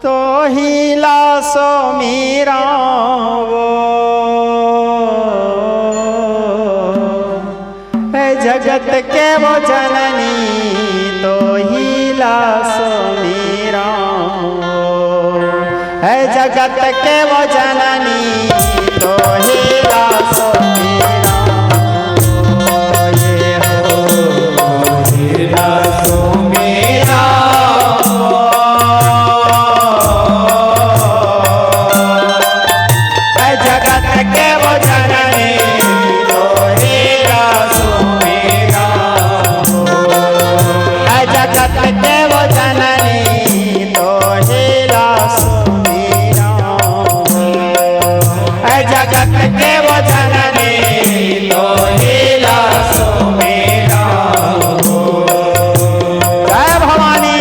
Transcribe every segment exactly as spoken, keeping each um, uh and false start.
तोही ला सुमिरंव वो, ए जगत के वो जननी, तोही ला सुमिरंव वो, ए जगत के वो जननी, तोही ला सुमिरंव वो, ये हो, तोही ला सुमिरंव वो। जगत के वो जननी, तोही ला सुमिरंव वो। जगत के वो जननी, तोही ला सुमिरंव वो। जगत के वो जननी, तोही ला सुमिरंव वो। जय भवानी।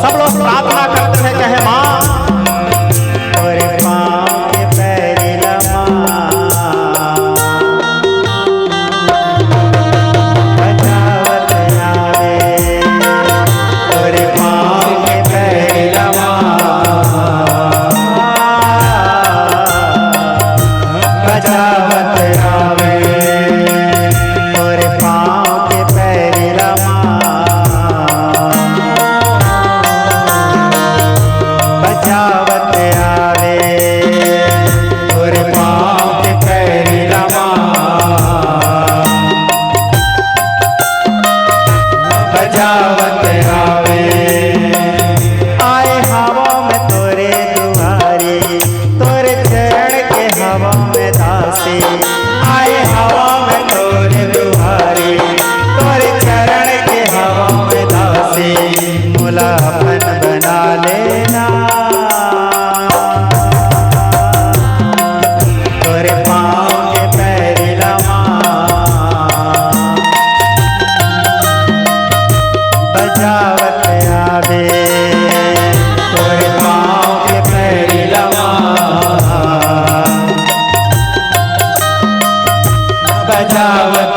सब लोग प्रार्थना करते हुए कहे, माँ, तोरे पाँव के पैरी ला माँ, बजावत आवे। तोरे पाँव के पैरी ला माँ, बजावत आवे। तोरे पाँव के पैरी ला माँ, बजावत आवे। तोरे पाँव के पैरी ला माँ, बजावत आवे। आए हवा में तोरे दुआरी, तोरे चरण के हवा में दासी। आए हवा में तोरे दुआरी, तोरे चरण के हवा में दासी। मोला अपन बना लेना। तोरे पाँव के पैरी ला माँ, बजावत आवे। तोरे पाँव के पैरी ला माँ, बजावत